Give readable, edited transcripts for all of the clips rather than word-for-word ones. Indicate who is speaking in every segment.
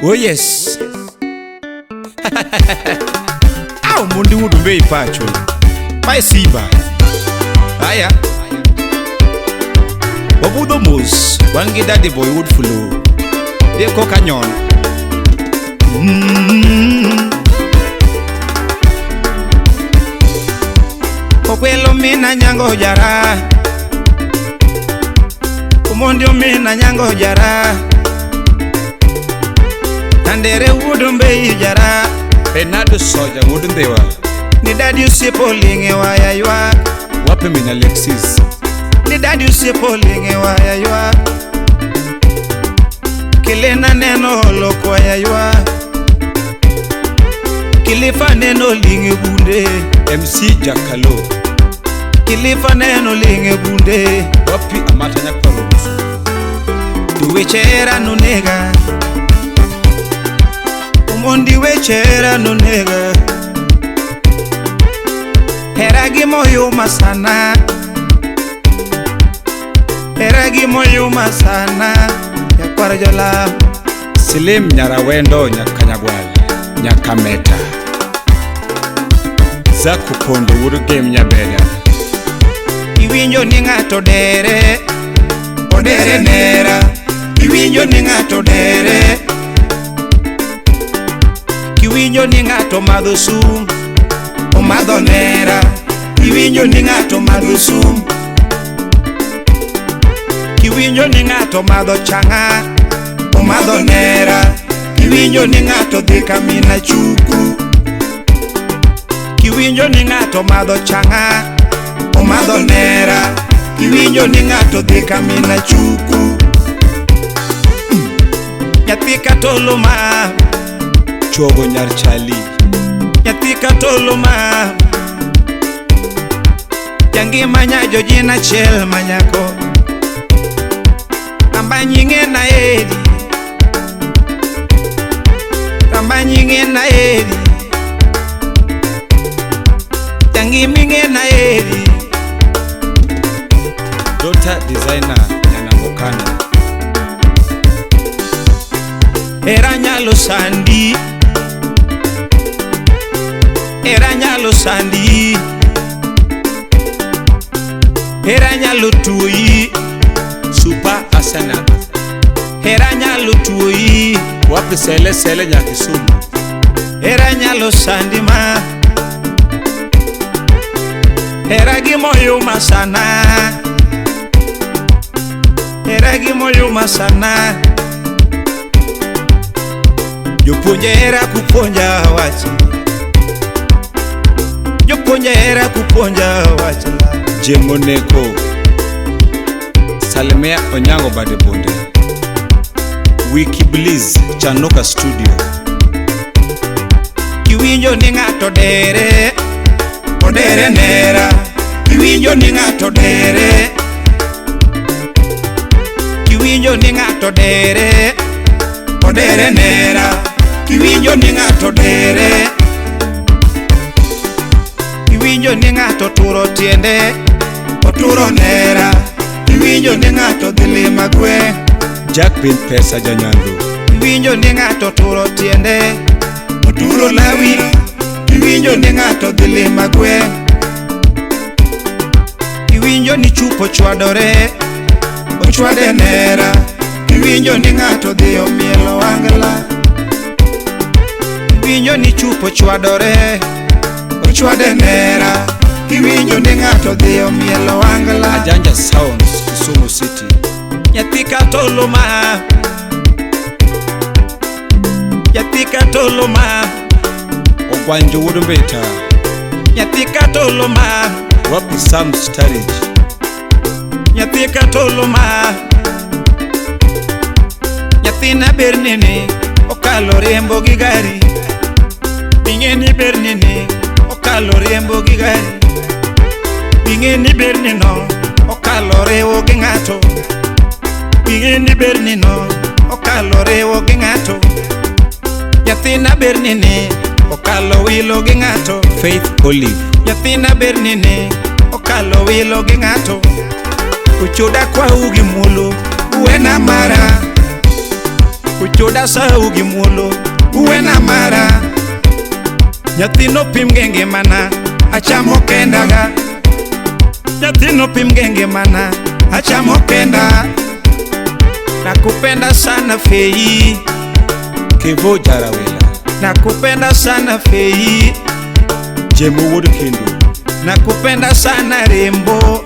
Speaker 1: Oh yes. Au mundi wudumbe ipacho. Mae Simba. Aya. Wabudho mos wan gi Daddy Boy Wood Flow. De koka nyon. Okwelo mina nyango jara. Omondi mina nyango jara. Andere wudumbe jara.
Speaker 2: Bernardo Soja wuod Ndhiwa.
Speaker 1: Ni dadi osiepo ling'e waya ywak.
Speaker 2: Wape min Alexis.
Speaker 1: Ni dadi osiepo ling'e waya ywak. Kilena neno olok waya ywak. Kilifa neno ling'e bunde.
Speaker 2: MC Jakalo.
Speaker 1: Kilifa neno ling'e bunde.
Speaker 2: Wapi Amata Nyakwaro.
Speaker 1: To weche hera nonega. Omondi weche hera nonega. Hera gi moyuma sana. Hera gi moyuma sana. Nyakwar jola.
Speaker 2: Silim Nyarawendo Nyakanyagwal. Nyakameta. Zaku Kondo wuod Gem Nyabeda.
Speaker 1: Iwinjo ni ng'ato dere. Odere nera. Iwinjo ni ng'ato dere. Kiwinjo ni ng'ato madho sum. Omadho nera. Iwinjo ni ng'ato madho sum. Kiwinjo ni ng'ato madho chang'a. Omadho nera. Iwinjo ni ng'ato dhi kamina chuku. Kiwinjo ni ng'ato madho chang'a. Omadho nera. Iwinjo ni ng'ato dhi kamina chuku. Nyathi katolo ma.
Speaker 2: Chogo nyar Chali.
Speaker 1: Nyathi katolo ma. Jangima nyajo jin achiel manyako. Amba nyinge na edi. Amba nyinge na edi. Jangima inge na edi.
Speaker 2: Dota designer Nyanambokana.
Speaker 1: Era nyalo sandi. Era nyalo sandi. Era nyalo tuoyi.
Speaker 2: Super Arsenal.
Speaker 1: Era nyalo tuoyi.
Speaker 2: Wapi sele sele Nyakisumu.
Speaker 1: Era nyalo sandi ma. Era gi moyuma sana. Era gi moyuma sana. Jopuonje era kupuonja wach. Jopuonje era kupuonja wach.
Speaker 2: Jemoneko. Salimea Onyango Bade Bonde. Wiki Bliss Chanoka Studio.
Speaker 1: Kiwinjo ni ng'ato dere. Odere nera. Kiwinjo ni ng'ato dere. Kiwinjo ni ng'ato dere. Odere nera. Kiwinjo ni ng'ato dere. Kiwinjo ni ng'ato turo tiende. Oturo nera. Kiwinjo ni ng'ato dhi lima gwe.
Speaker 2: Jack Bin Pesa Janyando.
Speaker 1: Kiwinjo ni ng'ato turo tiende. Oturo lawi. Kiwinjo ni ng'ato dhi lima gwe. Kiwinjo ni chupo chwadore. Ochwade nera. Kiwinjo ni ng'ato dhi omielo wangla. Kiwinjo ni chupo chwadore. Ochwade nera. Kiwinjo ni ng'ato dhi omielo wangla.
Speaker 2: Ajanja Sounds Kisumu City.
Speaker 1: Nyathi katolo ma. Nyathi katolo ma.
Speaker 2: Ogwanjo wuod Mbita.
Speaker 1: Nyathi katolo ma.
Speaker 2: Wapi Sam Starage.
Speaker 1: Nyathi katolo ma. Nyathina ber nene okalo riembo gi gari. Ing'e ni ber nene okalo riembo gi gari. Ing'e ni ber neno okalo riwo gi ng'ato. Ing'e ni ber neno okalo riwo gi ng'ato. Nyathina ber nene okalo wilo gi ng'ato.
Speaker 2: Faith Olive.
Speaker 1: Nyathina ber nene okalo wilo gi ng'ato. Ochoda kwau gi muolo wena mara. Uchoda sau gi muolo uwena mara. Nyathino pim ge ngimana achamo kendaga. Nyathino pim ge ngimana achamo kenda. Nakupenda sana Fei.
Speaker 2: Kevo Jarawela.
Speaker 1: Nakupenda sana Fei.
Speaker 2: Jemo wuod Kendo.
Speaker 1: Nakupenda sana Rembo.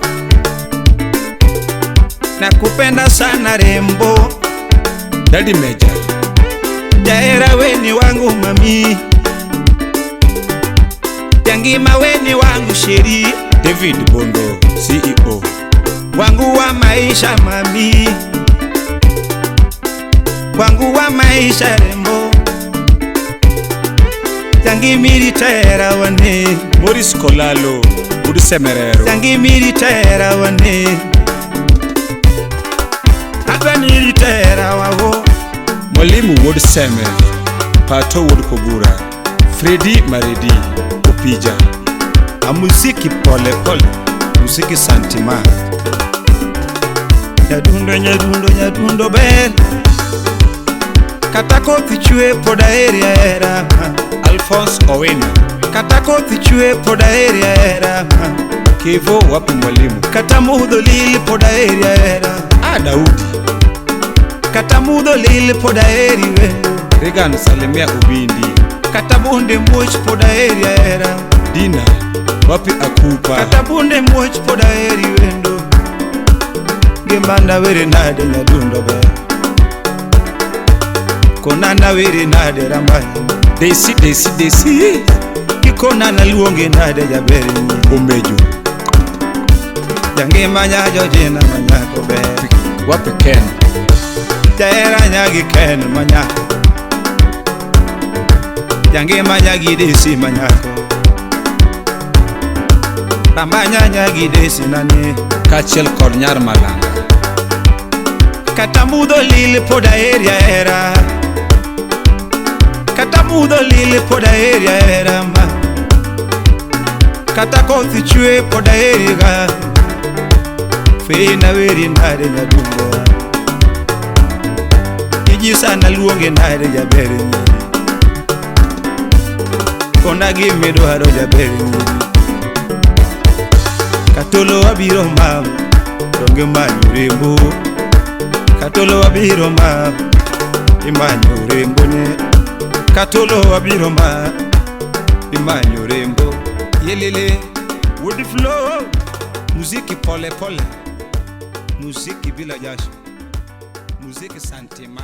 Speaker 1: Nakupenda sana Rembo.
Speaker 2: Daddy Meja.
Speaker 1: Jaera weni wangu mami. Jangima weni wangu sheri.
Speaker 2: David Bondo CEO.
Speaker 1: Wangu wa maisha mami. Wangu wa maisha Rembo. Jangimiri tera wane.
Speaker 2: Maurice Kolalo wuod Semerero.
Speaker 1: Jangimiri tera wane. Adwaniri tera wawo.
Speaker 2: Mwalimu wuod Seme. Pato wuod Kobura. Fredi Maredi Opija.
Speaker 1: A muziki pole pole. Muziki santima. Nyadundo nyadundo nyadundo ber. Kata koth chwe pod aheri ahera.
Speaker 2: Alphonse Owino.
Speaker 1: Kata koth chwe pod aheri ahera.
Speaker 2: Kevo wapi mwalimu.
Speaker 1: Kata mudho lil pod aheri ahera.
Speaker 2: Ah, Daudi.
Speaker 1: Kata mudho lil pod aheri we.
Speaker 2: Regan salimia Ubindi.
Speaker 1: Kata bunde muoch pod aheri ahera.
Speaker 2: Dina wapi akupa.
Speaker 1: Kata bunde muoch pod aheri wendo. Ngimana were nade nyadundo ber. Konana were nade ramani.
Speaker 2: Desi desi desi.
Speaker 1: Kikonana luonge nade jaber nyi.
Speaker 2: Omejo.
Speaker 1: Jangima nyajo jina manyako ber.
Speaker 2: Wapi Ken.
Speaker 1: Jahera nyagi Ken manyako. Jangima nyagi Desi manyako. Rambanya nyagi Desi nani.
Speaker 2: Kaachiel kod nyar Malanga.
Speaker 1: Kata mudho lil pod aheri ahera. Kata mudho lil pod aheri ahera ma. Kata koth chwe pod aheri ga. Fei na weri nade nyadundo. Iji sana luonge nade jaber nyiri. Kona gimidwaro jaber nyiri. Katolo wabiro ma donge manyo rembo. Katolo wabiro ma imanyo rembo ne. Katolo wabiro ma imanyo rembo. Yelele wood flow. Muziki pole pole. Muziki bila jasho. Muziki santima.